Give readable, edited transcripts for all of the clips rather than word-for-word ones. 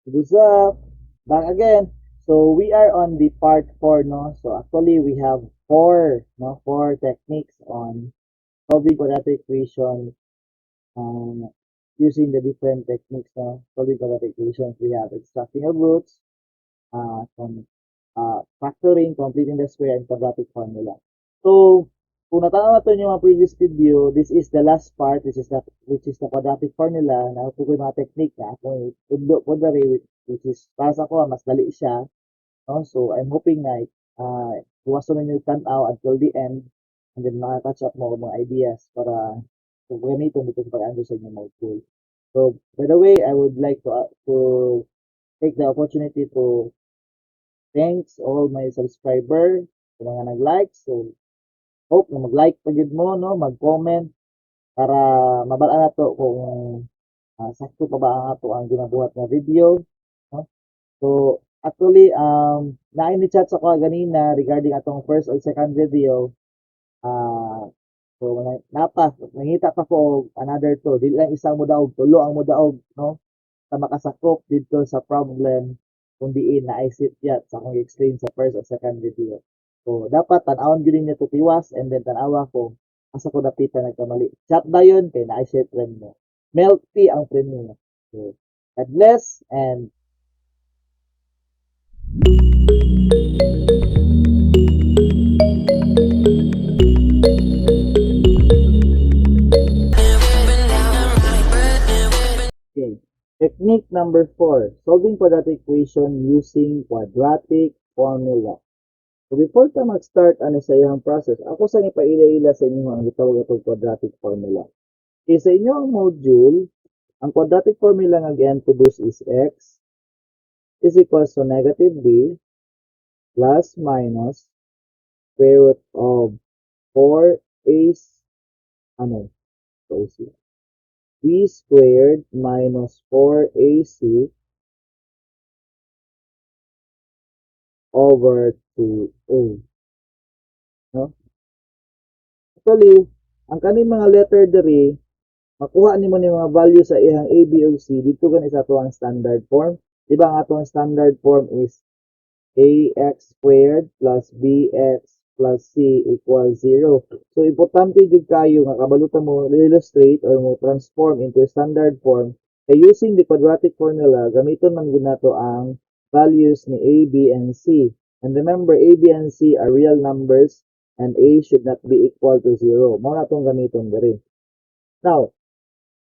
What's up? Back again. So we are on the part 4, no? So actually we have four, no? Four techniques on solving quadratic equation using the different techniques, no? Solving quadratic equations. We have extracting of roots, from factoring, completing the square, and quadratic formula. So, kung natanaw nato yung mga previous video, this is the last part, which is the quadratic formula, na ko yung mga technique na akong itudlo po diri, which is para sa ako mas dali siya, no? So, I'm hoping na tuwason ninyo tan-aw until the end, and then maka-catch up mo og mga ideas para kung gamiton dito sa pag-answer sa inyong module. So, by the way, I would like to take the opportunity to thanks all my subscriber, sa mga nag-like. So, hope na mag-like pa gyud mo, no? Mag-comment para mabal-an nato kung sakto pa ba ang ato ang ginabuhat nga video, no? So, actually, naay ni chat sa ko ganina regarding atong first or second video. So, napa, nangita pa ko og another two. Dili lang isang modaog, tulo ang modaog, no? Sa makasakop dito sa problem kung diin naay yat sa akong i-explain sa first or second video. So, dapat tan-awon gyud ninyo to tiwas and then tan-awa ko asa ko dapita nagkamali. Chat dayon kay naay share friend mo. Milk tea ang friend mo. So, God bless and Okay. Technique number 4, solving quadratic equation using quadratic formula. So before ta mag-start ani sa iyang process, ako sa ipaila-ila sa inyo ang gitawag atong quadratic formula. Okay, sa inyong module, ang quadratic formula nga gi-introduce is x is equals to negative b plus minus square root of 4a, ano, so c, b squared minus 4ac over 2a. No? Actually, ang kaning mga letter diri, makuha nimo ni mga value sa iyang a, b, o c dito gani sa atuang standard form. Di ba ang atong standard form is ax squared plus bx plus c equals 0? So, importante jud kayo nga kabalutan mo illustrate or mo transform into a standard form. Kay using the quadratic formula, gamiton man gud nato ang values ni a, b, and c. And remember, a, b, and c are real numbers and a should not be equal to 0. Mao na itong gamiton diri. Now,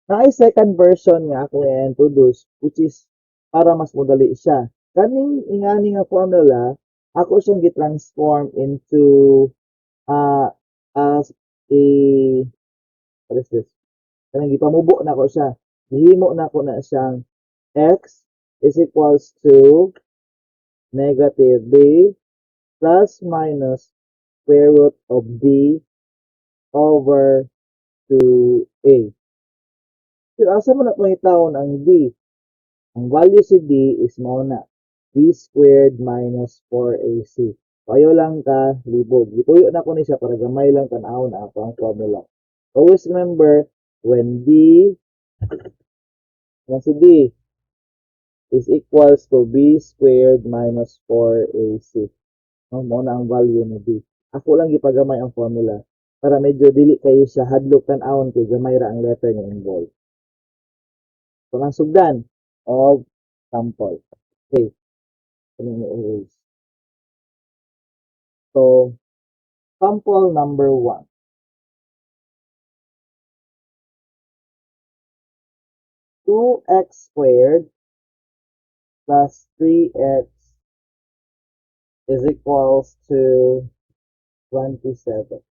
naay second version nga ako i-introduce, which is para mas modali siya. Kaning ingani nga formula, ako siyang gi-transform into as a, what is this? Kanang gipamubo na ko siya. Gihimo na ko na siyang x is equals to negative b plus minus square root of b over 2a. Pero asa mo na pangitaon ang b? Ang value si d is mao na b squared minus 4ac. Payo lang ka libog. Gituyo na ko ni siya para gamay lang tan-awon na ako ang formula. Always remember, when d, when si d is equals to b squared minus 4ac. No, mao na ang value ni b. Ako lang gipagamay ang formula para medyo dili kayo siya hadlok tan-awon kay gamay ra ang letter nga involved. So, ang sugdan of sample. Okay. Ano ni erase? So, sample number 1. 2x squared plus 3x is equals to 27.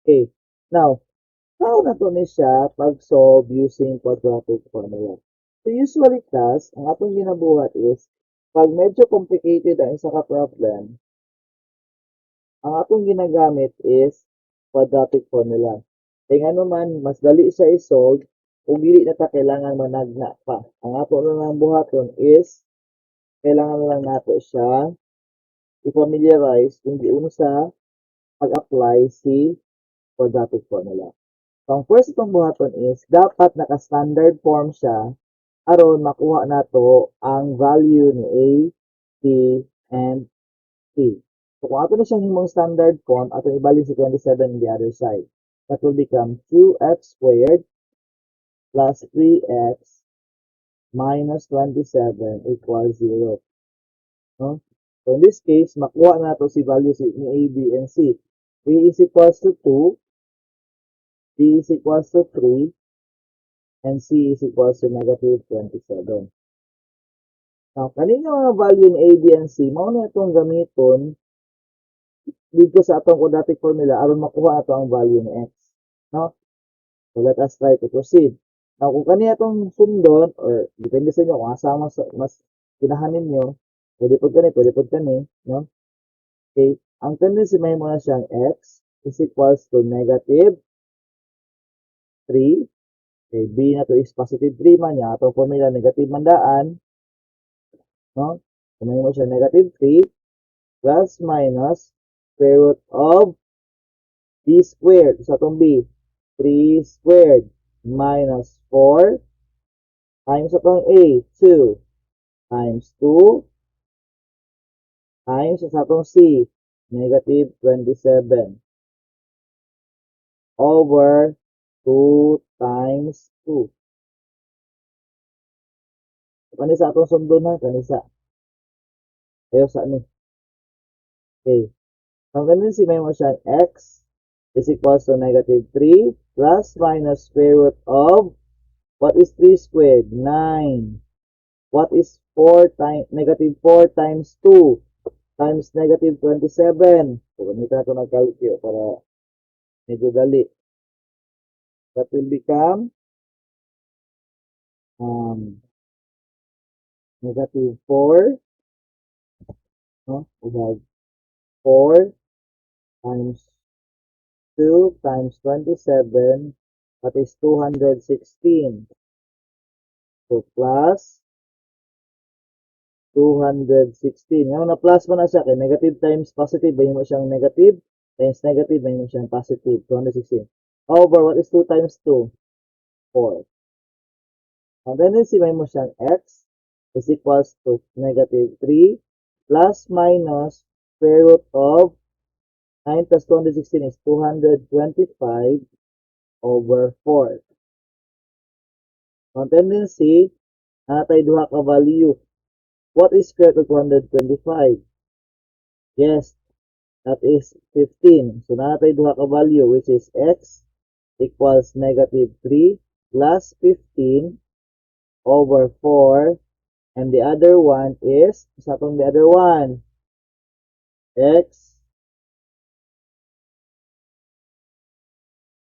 Okay. Now, how na to ni siya pag-solve using quadratic formula? So, usually, class, ang atong ginabuhat is, pag medyo complicated ang isa ka problem, ang atong ginagamit is quadratic formula. Kaya nga naman, mas dali siya i-solve kung dili na ta kailangan managna pa. Ang ato na lang buhaton is, kailangan lang nato siya i-familiarize kung giunsa pag-apply si quadratic formula. So, ang first itong buhaton is, dapat naka-standard form siya. Aron makuha nato ang value ni A, B, and C. So kung ato na siyang himong standard form, atong ibalhin si 27 in the other side. That will become 2x squared plus 3x minus 27 equals 0. No? So in this case, makuha nato si value ni A, B, and C. A is equals to 2, B is equals to 3, and C is equals to negative 27. Now, kanina mga value ni A, B, and C, mao na itong gamiton dito sa atong quadratic formula aron makuha ato ang value ni x. No? So let us try to proceed. Now, kung kaniya itong sundon, or depende sa inyo kung asa mas ganahan ninyo, pwede pod kani, pwede pod kani, no? Okay, ang tendency, may mo na siyang x is equals to negative 3. Okay, b na to is positive 3 man niya. Atong formula, negative man daan. No? So, may mo siya negative 3 plus minus square root of b squared. Sa atong b, 3 squared minus 4 times atong a, 2 times 2 times sa atong c, negative 27 over 2 times 2. Kani sa atong sundon na, kani sa. Ayo sa ni. Okay. Ang tendency, may mo siya x is equals to negative 3 plus minus square root of, what is 3 squared? 9. What is 4 times negative 4 times 2 times negative 27? So, gamitan nato nag-calculate para medyo dali. That will become negative 4. No? We have 4 times 2 times 27, that is 216. So, plus 216. Ngayon, na plus mo na siya, kay negative times positive, bahin mo siyang negative, times negative, bahin mo siyang positive, 216. Over, what is 2 times 2? 4. Ang tendency, may mo siyang x is equals to negative 3 plus minus square root of 9 plus 216 is 225 over 4. Ang tendency, naa tay duha ka value. What is square root of 225? Yes, that is 15. So, naa tay duha ka value, which is x equals negative 3 plus 15 over 4. And the other one is, sa atong the other one, x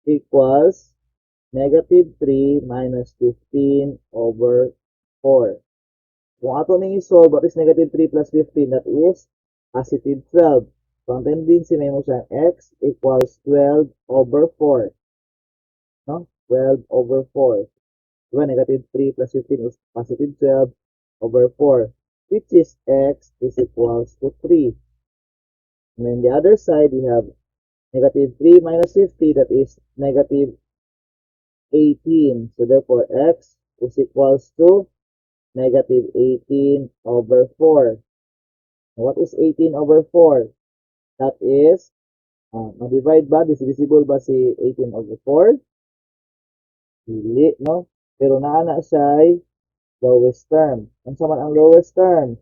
equals negative 3 minus 15 over 4. Kung ato ning i-solve, what is negative 3 plus 15? That is positive 12. So, ang tendency, may mo siyang x equals 12 over 4. No? 12 over 4. Diba? Negative 3 plus 15 is positive 12 over 4, which is x is equals to 3. And then the other side, we have negative 3 minus 50, that is negative 18. So therefore, x is equals to negative 18 over 4. What is 18 over 4? That is, ma-divide ba? Divisible ba si 18 over 4? Dili, no? Pero naa na siya lowest term. Unsa man ang lowest term?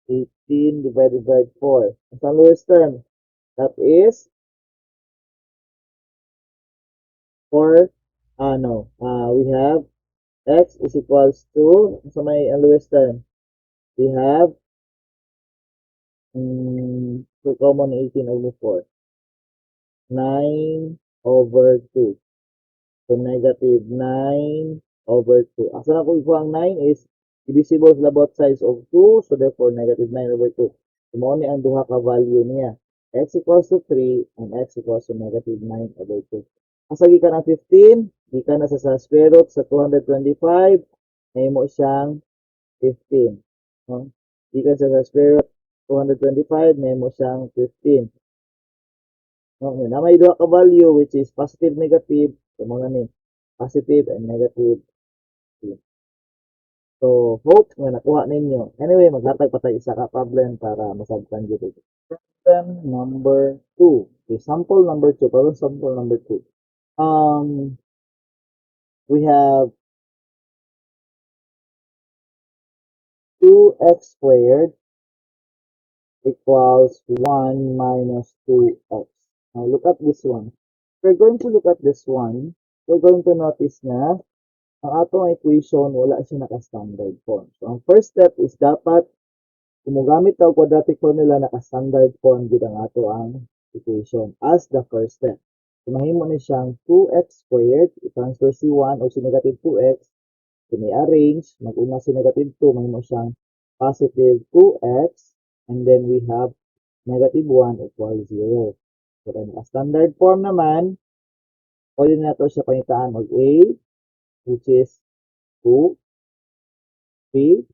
18 divided by 4. Unsa ang lowest term? That is 4, ano, we have x is equals to, sa may ang lowest term? We have, for common 18 over 4. 9 over 2. So, negative 9 over 2. Asa na ko ikuha ang 9 is divisible sa both sides of 2. So, therefore, negative 9 over 2. So, mao ni ang duha ka value niya. X equals to 3 and x equals to negative 9 over 2. Asa gikan ang 15? Gikan na sa square root sa 225, nahimo siyang 15. No? Gikan sa square root 225, nahimo siyang 15. No, yun. Na may duha ka value, which is positive, negative. So, mao na ni positive and negative. So, hope nga nakuha ninyo. Anyway, maghatag pa tayo isa ka problem para masabtan jud. Problem number 2. Okay, sample number 2. Problem sample number 2. We have 2x squared equals 1 minus 2x. Now, look at this one. If we're going to look at this one, we're going to notice na ang atong equation, wala siya naka-standard form. So, ang first step is dapat kung mogamit ta og quadratic formula, naka-standard form gid ang ato ang equation as the first step. So, mahimo ni siyang 2x squared, i-transfer si 1 o si negative 2x, then i-arrange, mag-una si negative 2, mahimo siyang positive 2x, and then we have negative 1 equals 0. So, kay naka-standard form naman, pwede na to siya pangitaan og a, which is 2, b,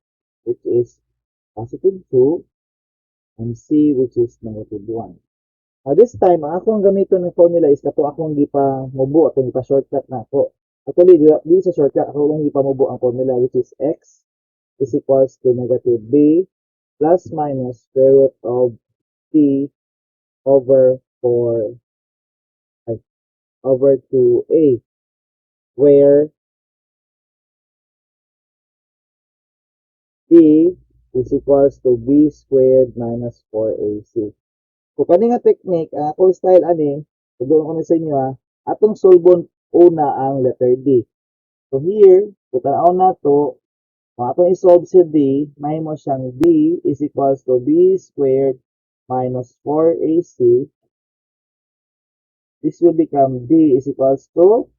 which is positive 2, and c, which is negative 1. Now, this time, ang akong gamiton ng formula is kato akong gipa-mubo, atong gipa-shortcut na ako. Actually, di sa shortcut, ako lang gipamubo ang formula, which is x is equals to negative b plus minus square root of c over 4 ay, over 2a, where b is equals to b squared minus 4ac. Kung kani nga technique, ang akong style ani, tuduon ko ni sa inyo ha, atong solbon una ang letter D. So here, kung tan-awon nato, kung atong i-solve si D, mahimo siyang D is equals to b squared minus 4ac. This will become D is equals to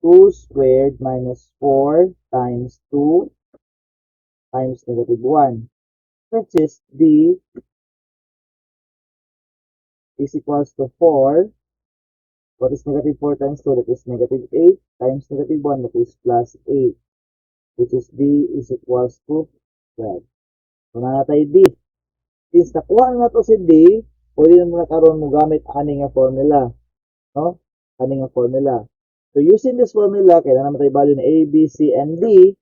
2 squared minus 4 times 2 times negative 1, which is D is equals to 4. What is negative 4 times 2? That is negative 8 times negative 1, that is plus 8, which is D is equals to 12. So, naa na tay D. Since nakuha na nato si D, pwede na muna karon mo gamit ani nga formula. No? Ani nga formula. So, using this formula, kay naa naman tay value ni A, B, C, and D.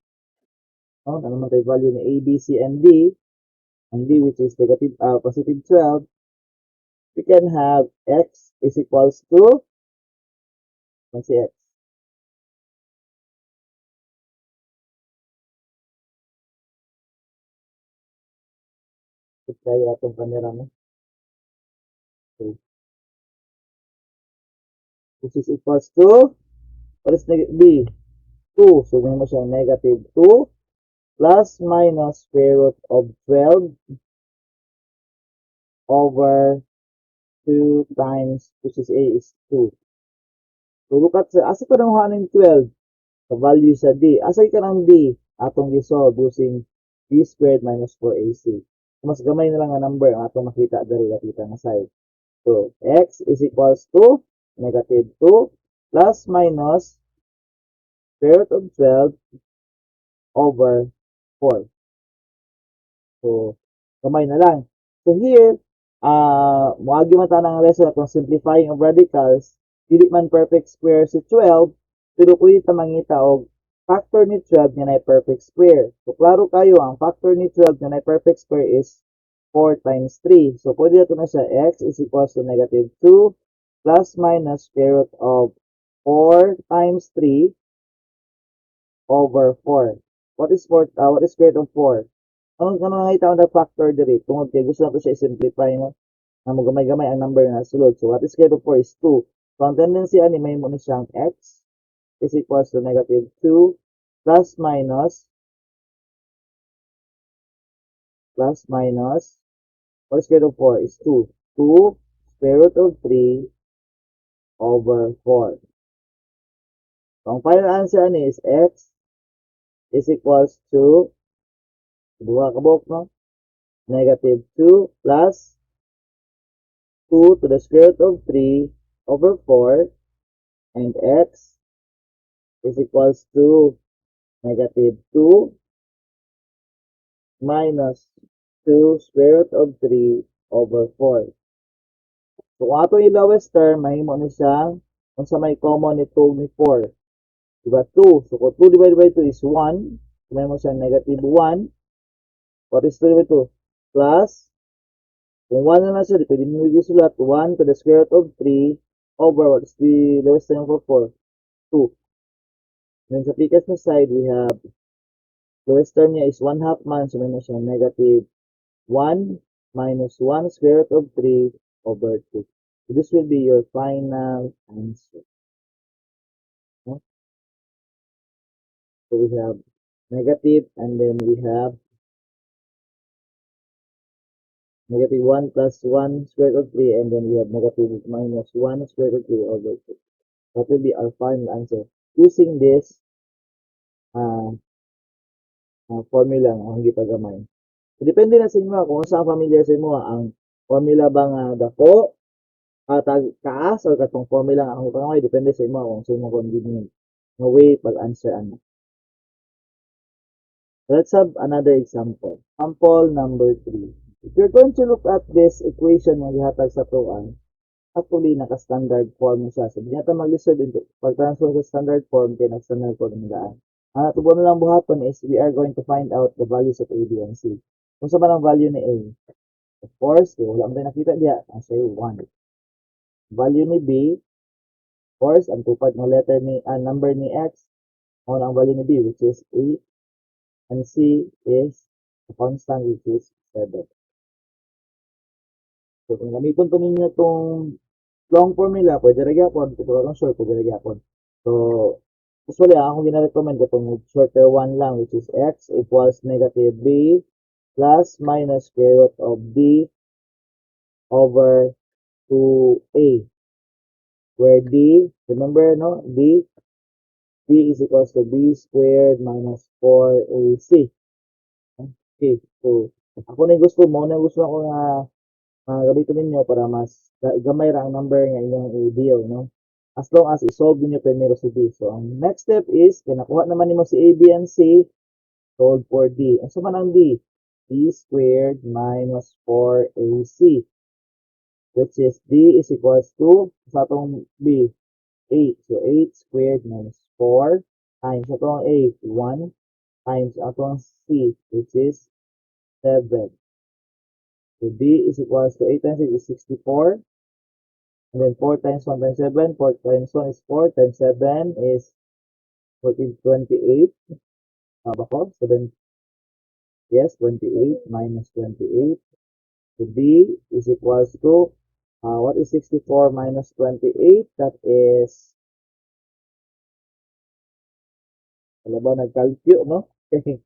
No? Naa naman tay value ni A, B, C, and D. Ang D, which is negative, positive 12. We can have x is equals to, ano si x? Tayo atong camera mo. Okay. Which is equals to, what is B? 2. So, mahimo siyang negative 2 plus minus square root of 12 over 2 times, which is A is 2. So, look at, asa pa nakuha ng 12? Sa value sa D. Asa ka ng D? Atong gisolve using B squared minus 4AC. Mas gamay na lang ang number ang atong makita diri nakita nga side. So, x is equals to negative 2 plus minus square root of 12 over 4. So, gamay na lang. So, here, moagi man ta ng lesson atong simplifying of radicals. Dili man perfect square si 12, pero pwede ta mangita og factor ni 12 nga naay perfect square. So, klaro kayo, ang factor ni 12 nga naay perfect square is 4 times 3. So, pwede nato na siya x is equals to negative 2 plus minus square root of 4 times 3 over 4. What is 4? What is square root of 4? Anong nakita ang factor diri? Tungod kay gusto nato siya i-simplify, no? Na mogamay-gamay ang number nga sulod. So, what is square root of 4 is 2. So, ang tendency ani mahimo ni siyang x is equals to negative 2 plus minus, what is square root of 4 is 2. 2 square root of 3 over 4. So, ang final answer ani is x is equals to, duha ka buok, no? Negative 2 plus 2 to the square root of 3 over 4, and x is equals to negative 2 minus 2 square root of 3 over 4. So, kung ato yung lowest term, mahimo ni siyang unsa may common ni 2 ni 4. Diba 2? So, kung 2 divided by 2 is 1, mahimo siya negative 1. What is 2 divided by 2? Plus, kung 1 na lang siya, di pwede nyo isulat, 1 to the square root of 3 over what is the lowest term for 4? 2. Then sa pikas na side, we have lowest term niya is 1 half man, so mahimo siya negative 1 minus 1 square root of 3 over 2. So this will be your final answer. No? So we have negative and then we have negative 1 plus 1 square root of 3 and then we have negative minus 1 square root of 3 over 2. That will be our final answer using this formula nga akong gipagamay. So, depende na sa inyo kung saan familiar sa imo, ang formula ba nga dako tag taas or katong formula nga akong gipagamay. Depende sa imo kung sa imo convenient nga way pag-answer ana. Let's have another example. Example number 3. If you're going to look at this equation nga gihatag sa atoa, actually naka-standard form na siya. So, di na ta maglisod into pag-transfer sa standard form kay nag-standard form na daan. Ang ato na lang buhaton is we are going to find out the values of A, B, and C. Unsa man ang value ni A? Of course, kay wala man tayo nakita diya, answer 1. Value ni B, of course, ang tupad ng letter ni number ni X, mao na ang value ni B, which is 8, and C is the constant, which is 7. So, kung gamiton pa ninyo tong long formula, pwede ra gyapon. Kung itong short, pwede ra gyapon. So, usually, ang akong gina-recommend katong shorter one lang, which is x equals negative b plus minus square root of d over 2a. Where d, remember, no? D is equals to b squared minus 4ac. Okay, so, ako na yung gusto mo, na gusto ako nga gamitin ninyo para mas gamay ra ang number nga inyong i-deal, no? As long as i-solve ninyo primero si B. So, ang next step is, kaya nakuha naman nimo si A, B, and C, solve for D. Unsa man ang D? D squared minus 4ac, which is D is equals to, sa atong B, 8. So, 8 squared minus 4 times atong A, 1, times atong C, which is 7. So, D is equals to 8 times 8 is 64. And then 4 times 1 times 7, 4 times 1 is 4, times 7 is 14, 28. Tama ba ko? 7, yes, 28 minus 28. So, D is equals to, what is 64 minus 28? That is, wala ba nag-calculate, no? Okay.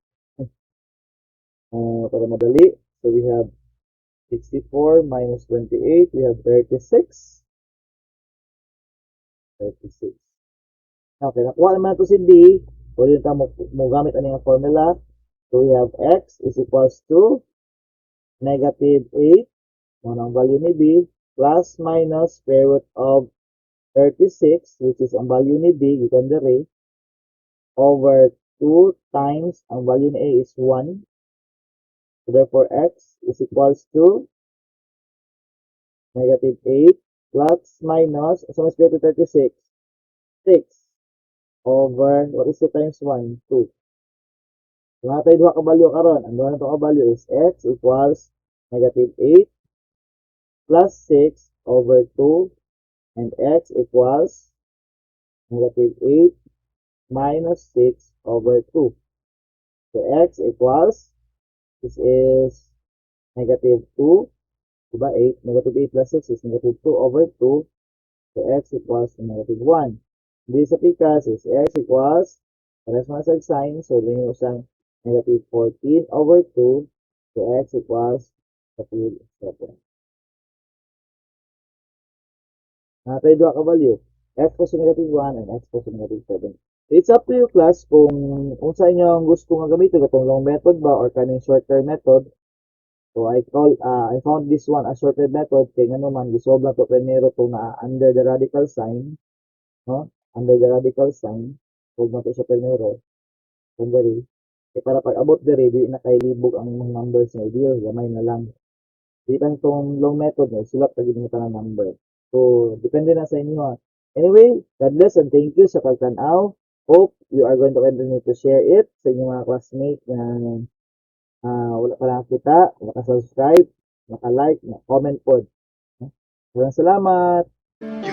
Para madali. So, we have 64 minus 28, we have 36. 36. Okay, nakuha naman nato si D. Pwede ta mo gamit ani nga formula. So we have x is equals to negative 8, mao ang value ni B, plus minus square root of 36, which is ang value ni D, gikan diri, over 2 times, ang value ni A is 1. So therefore, x is equals to negative 8 plus minus, so square root of 36, 6 over, what is 2 times 1? 2. So, naa tay duha ka value karon. Ang duha nato ka value is x equals negative 8 plus 6 over 2 and x equals negative 8 minus 6 over 2. So, x equals, this is negative 2, diba? 8, negative 8 plus 6 is negative 2 over 2. So, x equals to negative 1. Diri sa pikas is x equals, parehas man sa sign, so dili usang negative 14 over 2, so x equals negative 7. Naa tay duha ka value, x equals to negative 1 and x equals to negative 7. So it's up to you, class, kung unsa inyo ang gusto nga gamiton, katong long method ba or kaning shorter method. So I found this one a shorter method kay ngano man gisolve lang to primero tong naa under the radical sign, no? Under the radical sign, solve na to siya primero. Kung diri, kay para pag abot diri di na kay libog ang mga numbers nga ideal, gamay na lang. Di lang tong long method nga sulat pa gid mo tanang number. So depende na sa inyo, ha. Anyway, God bless and thank you sa pagtan-aw. Hope you are going to continue to share it sa inyong mga classmate na wala pa nakakita, naka-subscribe, naka-like, naka-comment pod. Maraming salamat! You